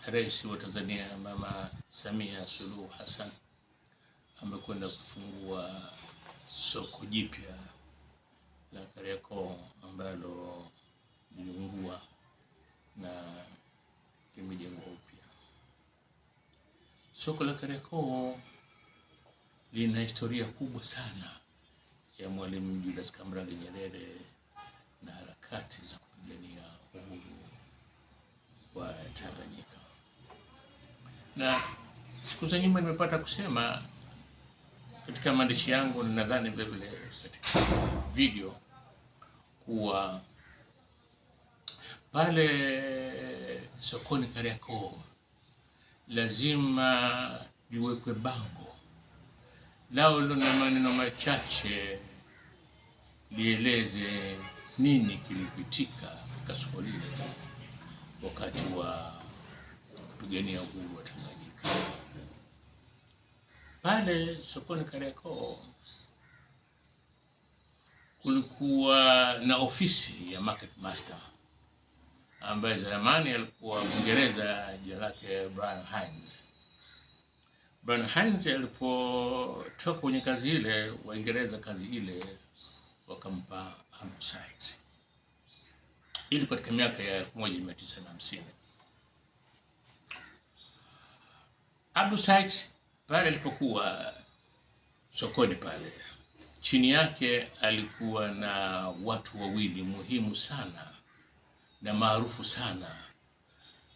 Rais wa Tanzania Mama Samia Suluhu Hassan amekwenda kufungua soko jipya la Kariakoo ambalo liliungua na limejengwa upya. Soko la Kariakoo lina historia kubwa sana ya Mwalimu Julius Kambarage Nyerere na harakati za kupigania uhuru wa Tanganyika. Na siku za nyuma nimepata kusema katika maandishi yangu, nadhani vile vile katika video, kuwa pale sokoni Kariakoo lazima liwekwe bango lao lina maneno machache lieleze nini kilipitika katika soko lile wakati wa kupigania uhuru wa Tanganyika. Pale sokoni Kariakoo kulikuwa na ofisi ya market master ambaye zamani alikuwa Mwingereza, jina lake Brian Hines. Brian Hines alipotoka kwenye kazi ile, Waingereza kazi ile wakampa Andrew Sykes. Ili katika miaka ya 1950. Abdul Sykes pale alipokuwa sokoni pale, chini yake alikuwa na watu wawili muhimu sana na maarufu sana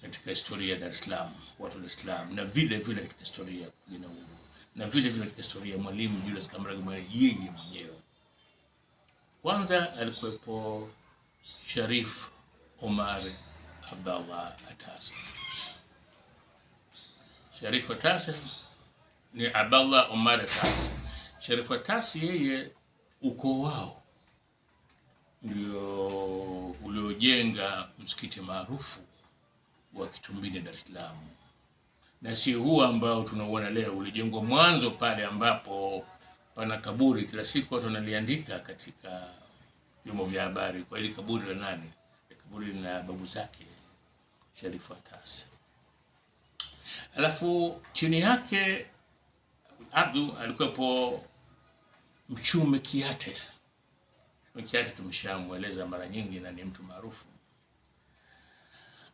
katika historia ya Dar es Salaam, watu wa Dar es Salaam, na vile vile katika historia ya kupigania uhuru, na vile vile katika historia ya Mwalimu Julius Kambarage Nyerere yeye mwenyewe. Kwanza alikuwepo Sharif Omar Abdallah Atasi. Sharif Atasi ni Abdallah Omar Atasi. Sharif Atasi yeye ukoo wao ndio uliojenga msikiti maarufu wa Kitumbini Dar es Salaam, na si huu ambao tunauona leo. Ulijengwa mwanzo pale ambapo pana kaburi, kila siku watu wanaliandika katika vyombo vya habari kwa ili kaburi la nani? Kaburi la babu zake Sharifu Atasi. Alafu chini yake Abdu alikuwepo Mchume Kiate. Mchume Kiate tumeshamweleza mara nyingi na ni mtu maarufu.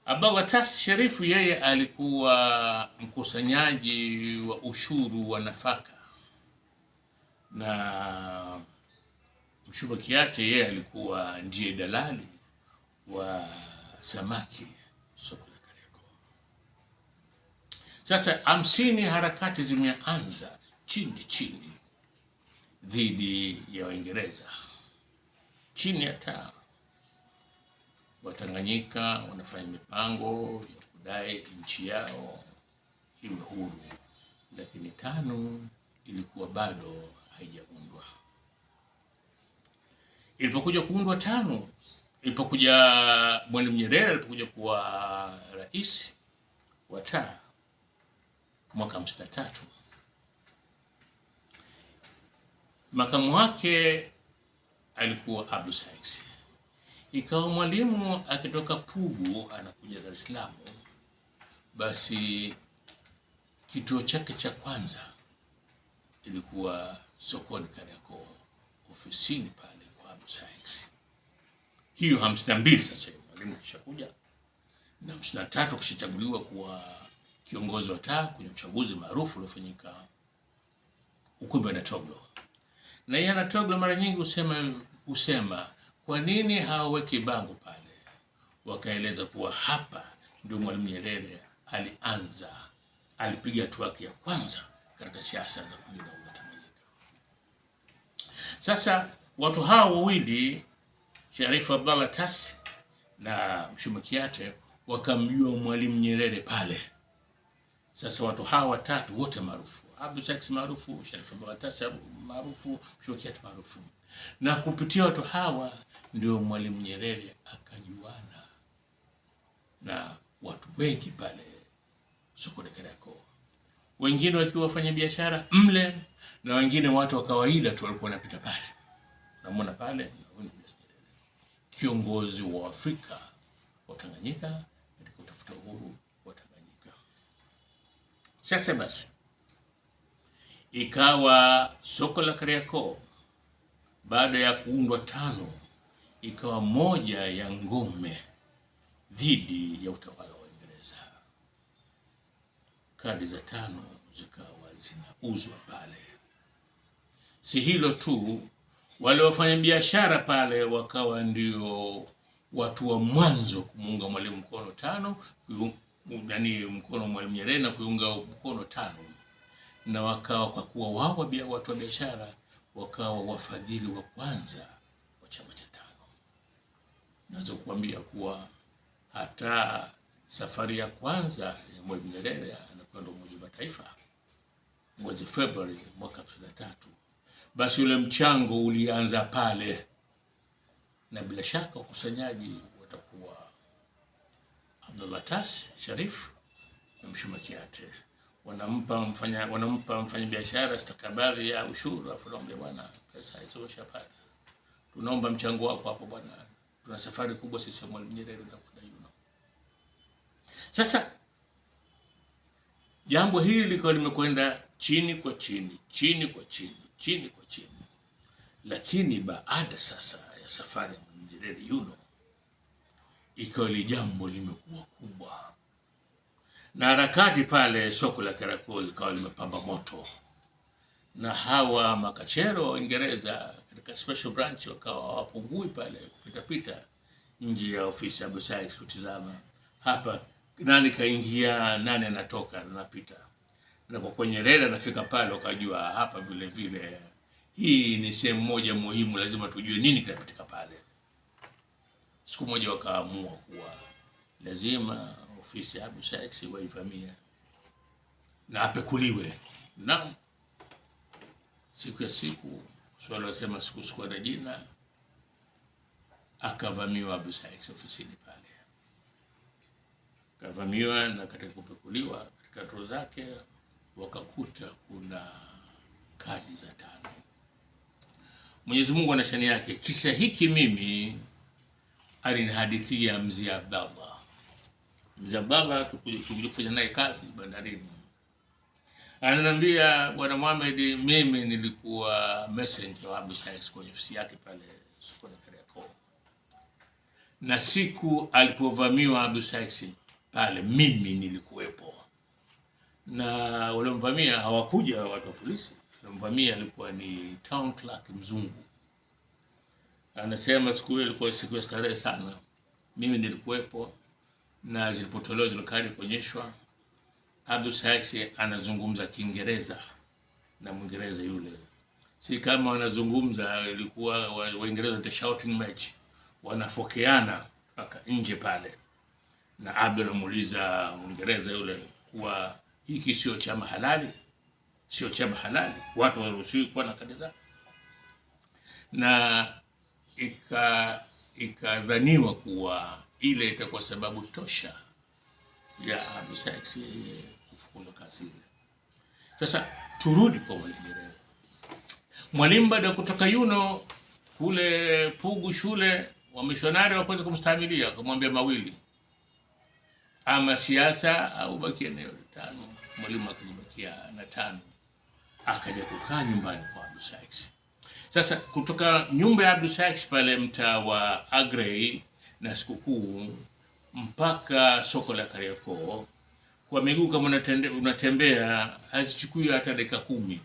Abdallah Tas Sharifu yeye alikuwa mkusanyaji wa ushuru wa nafaka, na Mchume Kiate yeye alikuwa ndiye dalali wa samaki soko la Kariakoo. Sasa 50 harakati zimeanza chini chini dhidi ya Waingereza, chini ya taa. Watanganyika wanafanya mipango ya kudai nchi yao iwe huru, lakini TANU ilikuwa bado haijaundwa. Ilipokuja kuundwa TANU, ilipokuja Mwalimu Nyerere alipokuja kuwa rais wa taa mwaka 53, makamu wake alikuwa Abdul Sykes. Ikawa Mwalimu akitoka Pugu anakuja Dar es Salaam, basi kituo chake cha kwanza ilikuwa sokoni Kariakoo, ofisini pale kwa Abdul Sykes. Hiyo 52 sasa hiyo Mwalimu kishakuja, na 53 kishachaguliwa kuwa kiongozi wa taa kwenye uchaguzi maarufu uliofanyika ukumbi wa Natoglo. Na yeye Natoglo mara nyingi husema kwa nini hawaweki bango pale? Wakaeleza kuwa hapa ndio Mwalimu Nyerere alianza, alipiga hatua yake ya kwanza katika siasa za kupigania uhuru wa Tanganyika. Sasa watu hao wawili, Sharifu Abdallah Tasi na Mchume Kiate, wakamjua Mwalimu Nyerere pale. Sasa watu hawa watatu wote maarufu, Abdul Sykes maarufu, Sharifu Abdallah Tasi maarufu, Mchume Kiate maarufu, na kupitia watu hawa ndio Mwalimu Nyerere akajuana na watu wengi pale sokoni Kariakoo, wengine wakiwa wafanya biashara mle na wengine watu wa kawaida tu walikuwa wanapita pale. Namuona pale na huyu ni Julius Nyerere, kiongozi wa Afrika wa Tanganyika katika kutafuta uhuru wa Tanganyika. Sasa basi, ikawa soko la Kariakoo baada ya kuundwa TANU ikawa moja ya ngome dhidi ya utawala wa Uingereza. Kadi za TANU zikawa zinauzwa pale. Si hilo tu, wale wafanyabiashara pale wakawa ndio watu wa mwanzo kumuunga Mwalimu mkono TANU, yani mkono Mwalimu Nyerere na kuiunga mkono TANU, na wakawa kwa kuwa wao watu wa biashara wakawa wafadhili wa kwanza wa chama cha TANU. Naweza kuambia kuwa hata safari ya kwanza ya Mwalimu Nyerere anakwenda Umoja wa Mataifa mwezi Februari mwaka 1953, basi ule mchango ulianza pale, na bila shaka wakusanyaji watakuwa Abdullah Tas Sharif na Mshuma Kiate. Wanampa mfanya biashara stakabadhi ya ushuru, afu anamwambia bwana, pesa hizo ushapata, tunaomba mchango wako hapo bwana, tuna safari kubwa sisi ya Mwalimu Nyerere na kwenda Yuno. Sasa jambo hili likawa limekwenda chini kwa chini, chini kwa chini, chini kwa chini, lakini baada sasa ya safari ya Mwalimu Nyerere Yuno, ikawa ile jambo limekuwa kubwa, na harakati pale soko la Kariakoo likawa limepamba moto, na hawa makachero wa Uingereza katika special branch wakawa hawapungui pale kupitapita nje ya ofisi ya Abdul kutizama hapa nani kaingia, nani anatoka, anapita. Na kwa kuwa Nyerere anafika pale, wakajua hapa vile vile hii ni sehemu moja muhimu, lazima tujue nini kinapitika pale. Siku moja wakaamua kuwa lazima ofisi ya Abu Sykes waivamie na apekuliwe. Na siku ya siku swali wasema siku siku na jina, akavamiwa Abu Sykes ofisini pale, akavamiwa, na katika kupekuliwa katika drawer zake wakakuta kuna kadi za TANU. Mwenyezi Mungu ana shani yake. Kisa hiki mimi alinihadithia Mzee Abdallah. Mzee Abdallah tulikuja kufanya naye kazi bandarini. Ananiambia, Bwana Mohamed, mimi nilikuwa messenger wa Abu Sykes kwenye ofisi yake pale sokoni Kariakoo, na siku alipovamiwa Abu Sykes pale mimi nilikuwepo, na waliomvamia hawakuja watu wa polisi, waliomvamia alikuwa ni town clerk mzungu. Anasema siku hiyo ilikuwa siku ya starehe sana, mimi nilikuwepo, na zilipotolewa zile kadi kuonyeshwa, Abdul Sykes anazungumza Kiingereza na Mwingereza yule, si kama wanazungumza, ilikuwa Waingereza the shouting match, wanafokeana mpaka nje pale, na Abdul anamuuliza Mwingereza yule kuwa hiki sio chama halali, sio chama halali, watu waruhusiwi kuwa na kadi zao, na ikadhaniwa kuwa ile itakuwa sababu tosha ya Abdul Sykes kufukuzwa kazi ile. Sasa turudi kwa Mwalimu Nyerere. Mwalimu baada ya kutoka Yuno kule Pugu shule, wamishonari wakuweza kumstahimilia, wakamwambia mawili, ama siasa au bakia eneo TANU. Mwalimu akajibakia na TANU, akaja kukaa nyumbani kwa Abdul Sykes. Sasa kutoka nyumba ya Abdul Sykes pale mtaa wa Agrey na Sikukuu mpaka soko la Kariakoo kwa miguu kama unatembea hazichukui hata dakika 10,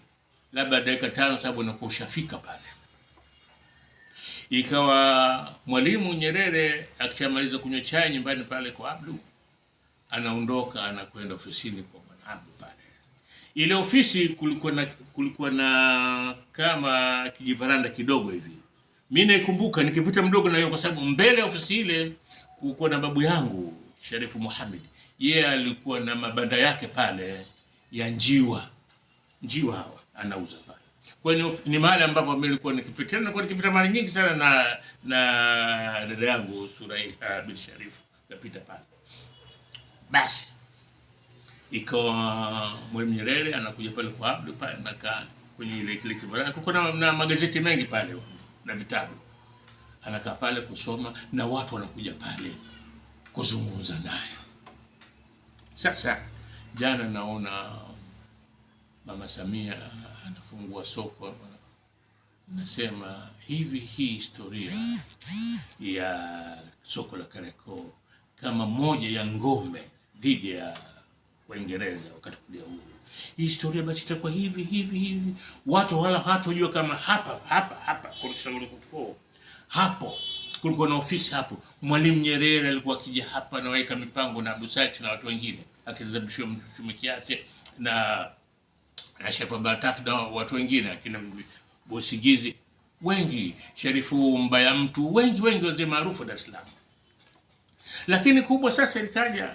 labda dakika 5, sababu unakuwa ushafika pale. Ikawa Mwalimu Nyerere akishamaliza kunywa chai nyumbani pale kwa Abdu, anaondoka anakwenda ofisini kwa Bwana Abdu pale. Ile ofisi kulikuwa na kama kijivaranda kidogo hivi. Mimi naikumbuka nikipita mdogo na hiyo, kwa sababu mbele ya ofisi ile kulikuwa na babu yangu Sharifu Muhammad. Yeye alikuwa na mabanda yake pale ya njiwa. Njiwa hawa anauza pale. Kwa hiyo ni mahali ambapo mimi nilikuwa nikipita, nilikuwa nikipita mara nyingi sana na dada yangu Suraiha bin Sharif, napita pale. Basi ikawa Mwalimu Nyerere anakuja pale kwa Abdu pale, anakaa kwenye ile kile kibaraka. Kulikuwa na magazeti mengi pale na vitabu. Anakaa pale kusoma na watu wanakuja pale kuzungumza naye. Sasa jana naona Mama Samia anafungua soko, nasema hivi, hii historia ya soko la Kariakoo kama moja ya ngome dhidi ya Waingereza wakati kulia uhuru, hii historia basi itakuwa hivi hivi hivi, watu wala hawatojua kama hapa hapa hapa kuna hapo kulikuwa na ofisi hapo. Mwalimu Nyerere alikuwa akija hapa anaweka mipango na Abu Sykes na watu wengine, akizabishwa Mchumi Kiate na Sharifu Abdullataf na watu wengine akina Bosigizi wengi, Sharifu Mbaya mtu wengi wengi, wazee maarufu Dar es Salaam. Lakini kubwa sasa likaja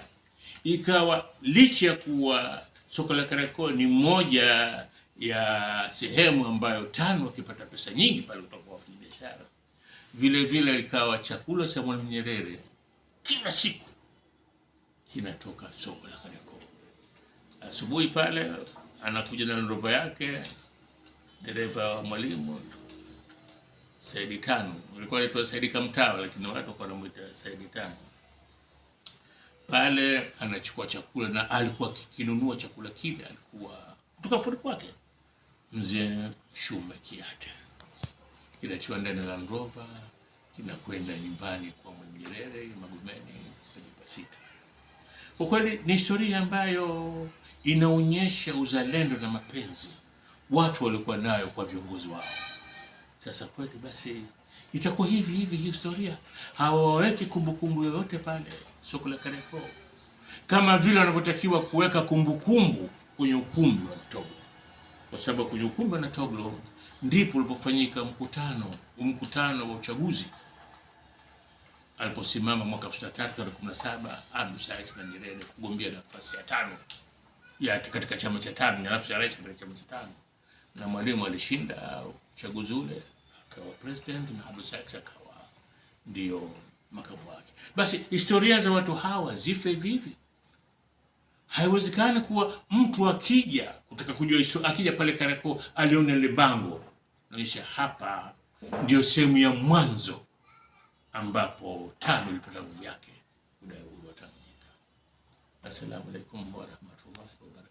ikawa licha ya kuwa soko la Kariakoo ni moja ya sehemu ambayo TANU wakipata pesa nyingi pale kutoka kwa wafanyabiashara, vile vile likawa chakula cha Mwalimu Nyerere kila siku kinatoka soko la Kariakoo. Asubuhi pale anakuja na Land Rover yake, dereva wa Mwalimu Saidi Tano, alikuwa anaitwa Saidi Kamtawa, lakini watu walikuwa wanamuita Saidi Tano. Pale anachukua chakula na alikuwa akikinunua chakula kile, alikuwa kutoka furi kwake Mzee Shume Kiate, kinatiwa ndani ya Land Rover kinakwenda nyumbani kwa Mwalimu Nyerere Magomeni kwa nyumba sita. Kwa kweli ni historia ambayo inaonyesha uzalendo na mapenzi watu walikuwa nayo kwa viongozi wao. Sasa kweli basi itakuwa hivi hivi historia, hawaweki kumbukumbu yoyote pale soko la Kariakoo kama vile wanavyotakiwa kuweka kumbukumbu kwenye ukumbi wa Natoglo, kwa sababu kwenye ukumbi wa Natoglo ndipo ulipofanyika mkutano wa uchaguzi aliposimama mwaka 63 tarehe 17 Abdu Sykes na Nyerere kugombea nafasi ya tano ya katika chama cha tano, nafasi ya rais katika chama cha tano, na Mwalimu alishinda uchaguzi ule akawa president na Abdu Sykes akawa ndio makamu wake. Basi historia za watu hawa zife hivi hivi. Haiwezekani kuwa mtu akija kutaka kujua historia, akija pale Kariakoo aliona ile bango naonyesha hapa ndio sehemu ya mwanzo ambapo TANU ilipata nguvu yake kudai uhuru wa Tanganyika. Assalamu alaikum warahmatullahi wabarakatuh.